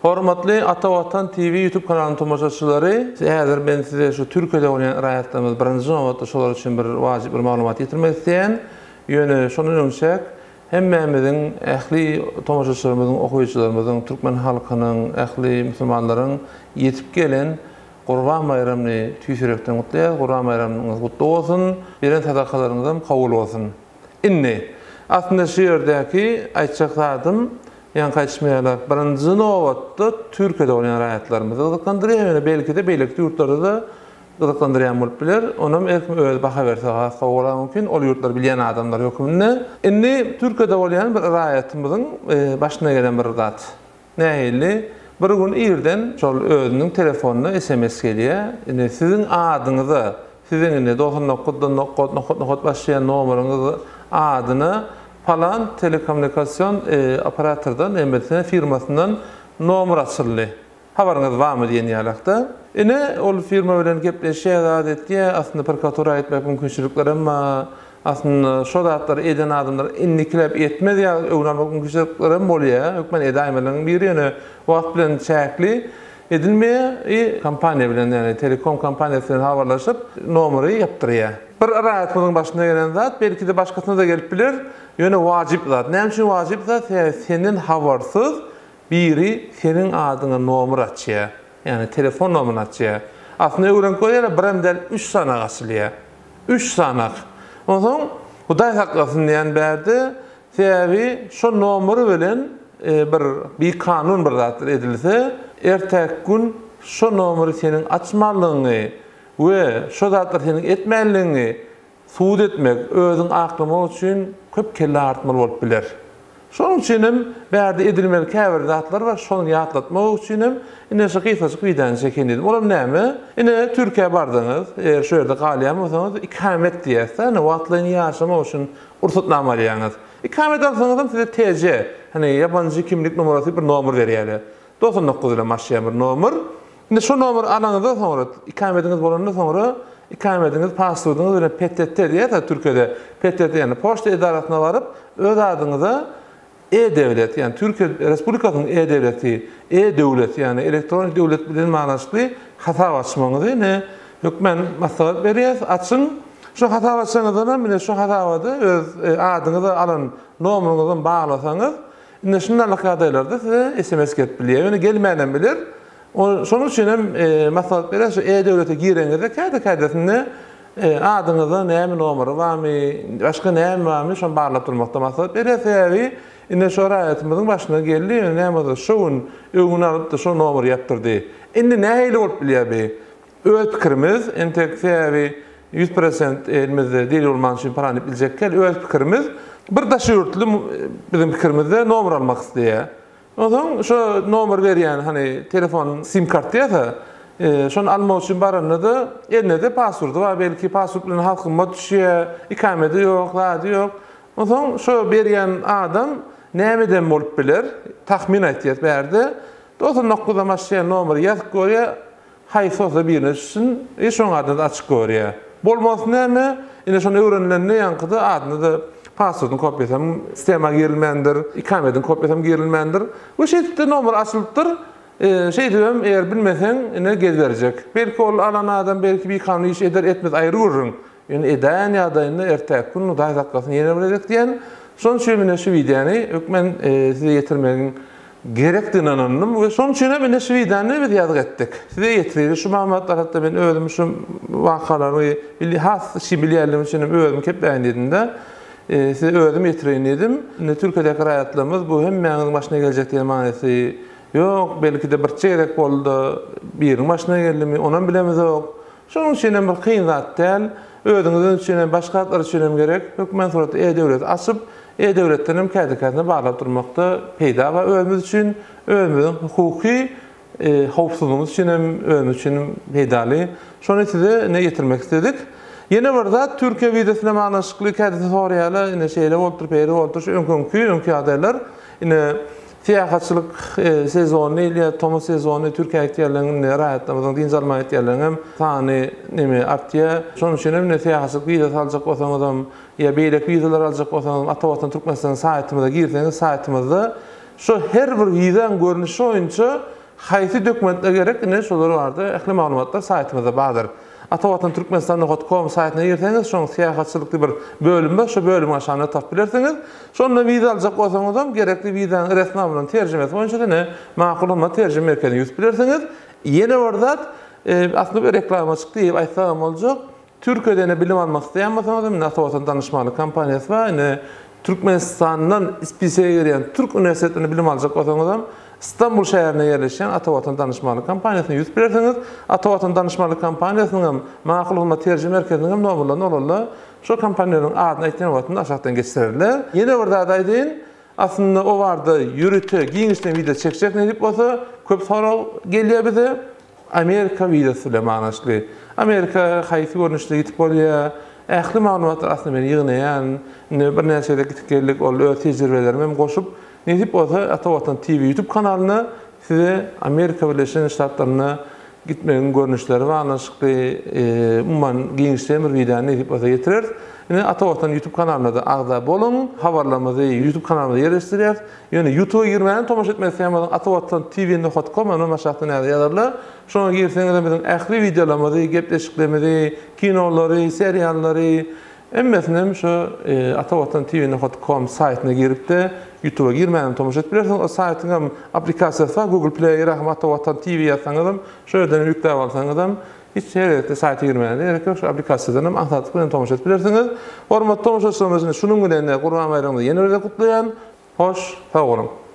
Hormatly Ata Watan TV YouTube kanalynyň tomaşaçylary, häzir men size şu Türkiýede bolýan raýatlarymyz birinji nobatda şolar üçin bir wajyp bir maglumat ýetirmek isleýän. Ýöne şondan öňçäk hemmämiziň ähli tomaşaçylarymyzyň, okyjylarymyzyň, türkmen halkynyň, ähli musulmanlaryň ýetip gelen Gurban baýramyny tüýs ýürekden gutlaýas. Gurban baýramyňyz gutly bolsun. Beren sadakalaryňyzam kabul bolsun. Indi, aslynda şu ýerdäki aýtjak zadym, ýaňky aýdyşym ýaly, birinji nobatda Türkiýede bolýan raýatlarymyzy gyzyklandyrýar, ýöne belki-de beýleki ýurtlarda-da gyzyklandyrýan bolup biler. Onam her kim özi baha berse has gowy bolar mümkin, ol ýurtlary bilýän adamlar höküminde. Indi Türkiýede bolýan bir raýatymyzyň başyna gelen bir zat. Nähili? Bir gün irden şol özüniň telefonyna sms gelýär. Indi siziň adyňyza, siziň indi 99-dan nokat, nokat, nokat başlaýan nomeryňyz adyna palan telekommunikasion operatordan, MTN firmasyndan nomer açyldy. Habaryňyz barmy diýen ýalakda. Ine, ol firma bilen gepleşýär, zat etýär. Aslynda prokuratura gitmek mümkinçiliklerem bar. Aslynda şo zatlary eden adamlar indikiläp etmez ýaly öňüni almak mümkinçiliklerem bolýar. Hökman edäýmeleriň biri ýöne wagt bilen çäkli edilmeýär i kompaniýa bilen ýagny telekom kompaniýasy bilen habarlaşyp nomeri ýapdyrýar. Bir raýatymyzyň başyna gelen zat belki-de başgasyna-da gelip biler. Ýöne wajyp zat. Näme üçin wajyp zat? Sebäbi senden habarsyz Biri seniň adyňa nomer açýar. Ýagny telefon nomerini açýar. Aslynda öwrenip görýärler, birem däl, üç sanak açylýar. Üç sanak. Onsoň Hudaý saklasyn diýýän bärde, sebäbi şo nomer bilen bir bikanun bir zatlar edilse, ertäki gün şo nomeri seniň açmanlygyňy we şo zatlary seniň etmänligiňi Subut etmek, özüňi aklamak üçin köp kelle agyrtmaly bolup biler. Şonuň üçin hem bärde edilmeli käbir zatlar bar, şony ýatlatmak üçin hem ine şu gysgajyk wideony çekeýin diýdim. Olam näme? Ine Türkiýä bardyňyz, eger şu ýerde galýan bolsaňyz, ikamet diýýäs-de, ine wagtlaýyn ýaşamak üçin rugsatnama alýaňyz. Ikamet alsaňyzam size TC, hany ýabanjy kimlik numarasy bir nomer berýärler. 99 bilen başlaýan bir nomer. Indi şo nomeri alaňyzdan soňra, ikamediňiz bolandan soňra, ikamediňizi pasportyňyz bilen PTT diýýär-de Türkiýede, PTT ýagny poçta edarasyna baryp, öz adyňyza E-döwlet, ýagny Türkiýe Respublikasynyň E-döwleti, E-döwlet, ýagny elektronik döwlet bilen baglanyşykly hasap açmagyňyzy ine hökmän maslahat berýäs. Açyň. Şo hasap açanyňyzdan hem ine şo hasabada öz adyňyza alan nomeriňizem baglasaňyz, Indi şundalyk ýagdaýlarda size sms gelip bilýär. Ýöne gelmänem biler. Şonuň üçin hem maslahat berýän şu e-döwlete gireňizde käde-kädesinde adyňyzda näme nomeri barmy, başga näme barmy şony barlap durmakda maslahat berýär. Sebäbi indi şo raýatymyzyň başyna geldi, ýöne näme bolsa şo gün öňüni alypdy, şo nomeri ýapdyrdy. Indi nähili bolup bilýär bi? Öz pikirimiz, entek sebäbi 100% elimizde delil bolmany üçin paran diýip biljek däl, öz pikirimiz. Bir daşary ýurtly biziň pikirimizde nomer almak isleýär. Onsoň şo nomer berýän hany telefon sim kart diýýärse, şony almak üçin baranda-da elinde-de pasporty bar, belki pasport bilen has gymmat düşýär, ikamedi ýok, zady ýok. Onsoň şo berýän adam nämeden bolup biler, tahmyn aýtýas bärde. 99-dan başlaýan nomeri ýazyp görýär, Haýsy bolsa birine düşsün, i şoň adyny-da açyk görýär. Bolmasy näme? Ine şony öwrenilende ýaňkyda adyna-da pasportyň kopiýasy hem sistema girilmändir, ikamediň kopiýasy hem girilmändir. We şeýdip-de nomer açylypdyr. Şeýdibem eger bilmeseň ine gezberjek. Belki ol alan adam belki bikanun iş eder etmez aýry gürrüň. Ýöne edäýen ýagdaýynda ertäki gün Hudaý saklasyn ýene bir gezek diýen. Şonuň üçin ine şu wideony hökmen size ýetirmegiň gerekdigine ynandym we şonuň üçin hem ine şu wideony biz ýazgy etdik. Size ýetireli şu maglumatlary hatda men özüm şu wakalary has şi bilýänligim üçin hem özüm kepläýin diýdim-de. Size özüm ýetireýin diýdim. Indi Türkiýedäki raýatlarymyz bu hemmäňiziň başyna geljek diýen manysy ýok. Belki-de birçe gezek boldy-da biriniň başyna geldimi, onam bilemizok. Şonuň üçin hem bir kyn zat däl. Özüňiz üçin hem, başga zatlar üçin hem gerek. Hökman suratda e-döwleti açyp, e-döwletden hem käte-kätine barlap durmakda peýda bar özümiz üçin, özümiziň hukuky howpsuzlygymyz üçin hem, özümiz üçin hem peýdaly. Şony size ine ýetirmek isledik. Ýene bir zat, Türkiýe wizasy bilen baglanyşykly kätesi soraýarlar, ine şeýle bolupdyr, beýle bolupdyr, şu öňki-öňki, öňki ýagdaýlar. Ine, Syýahatçylyk sezony diýilýär, tomus sezony Türkiýä gitýänleriň indi raýatlarymyzyň dynç almaga gitýänleriň hem sany neme artýar. Şonuň üçin hem indi syýahatçylyk wizasy aljak bolsaňyzam ýa beýleki wizalar aljak bolsaňyzam Ata Watan Türkmenistan saýtymyza girseňiz saýtymyzda şu her bir wizaň görnüşi boýunça. Haýsy dokumentler gerek ine şolar barada ähli maglumatlar saýtymyzda bardyr. Atavatan Türkmenistan nokat kom saýtyna girseňiz şoň syýahatçylyk diýip bir bölüm bar şo bölümiň aşagynda tapyp bilersiňiz. Şonda wiza aljak bolsaňyzam gerekli wizanyň resminamalaryň terjimesi boýunça ine Makul Hyzmat terjime merkezine ýüz bilersiňiz. Ýene bir zat aslynda bu reklama çykdy diýip aýtsagam boljak. Türkiýede ine bilim almak isleýän bolsaňyz indi Ata Watan tanyşmaly kompaniýasy bar. Ine Türkmenistandan spisege girýän türk uniwersitetlerinde bilim aljak bolsaňyzam Istanbul şäherinde ýerleşýän Ata Watan tanyşmaly kompaniýasyna ýüz bilersiňiz. Ata Watan tanyşmaly kompaniýasynyň hem Makul Hyzmat terjime merkeziniň hem nomerlerini olarda şol kompaniýalaryň adyny aýtýan wagtynda aşakdan geçirerler. Ýene bir zat aýdaýyn. Aslynda o barada ýörite giňişleýin wideo çekjek nesip bolsa. Köp sorag gelýär bize. Amerika wizasy bilen baglanyşykly. Amerika haýsy görnüşde gitip bolýar? Ähli maglumatlary aslynda men ýygnaýan. Indi birnäçe gezek gitip geldik, ol öz tejribelerimi hem goşup, nesip bolsa Ata Watan TV YouTube kanalyna size Amerika Birleşen Ştatlaryna gitmegiň görnüşleri baglanyşykly, umuman giňişleýin bir wideony nesip bolsa getireris. Indi Ata Watan YouTube kanalyna-da agza boluň. Habarlarymyzy YouTube kanalymyza ýerleşdirýäris. Ýöne Youtube-a girmänem tomaşa etmek isleýän bolsaň Atavatan TV nokat kom onam aşakda näde ýazarlar. Şoňa girseňizem biziň ähli wideolarymyzy, gepleşiklerimizi, kinolary, seriallary hemmesinem şu Atavatan TV nokat kom saýtyna giripde Youtube-a girmänem tomaşa edip bilersiňiz. O saýtyňam aplikasiýasy bar Google Play-e giraham Atavatan TV ýazsaňyzam şo ýerdenem ýükläp alsaňyzam hiç her gezekde saýta girmäne gerek ýok. Şu aplikasiýadan hem aňsatlyk bilen tomaşa edip bilersiňiz. Hormatly tomaşaçylarymyz indi şunuň bilen Gurban baýramyňyzy ýene bir gezek gutlaýan. Hoş, sag boluň!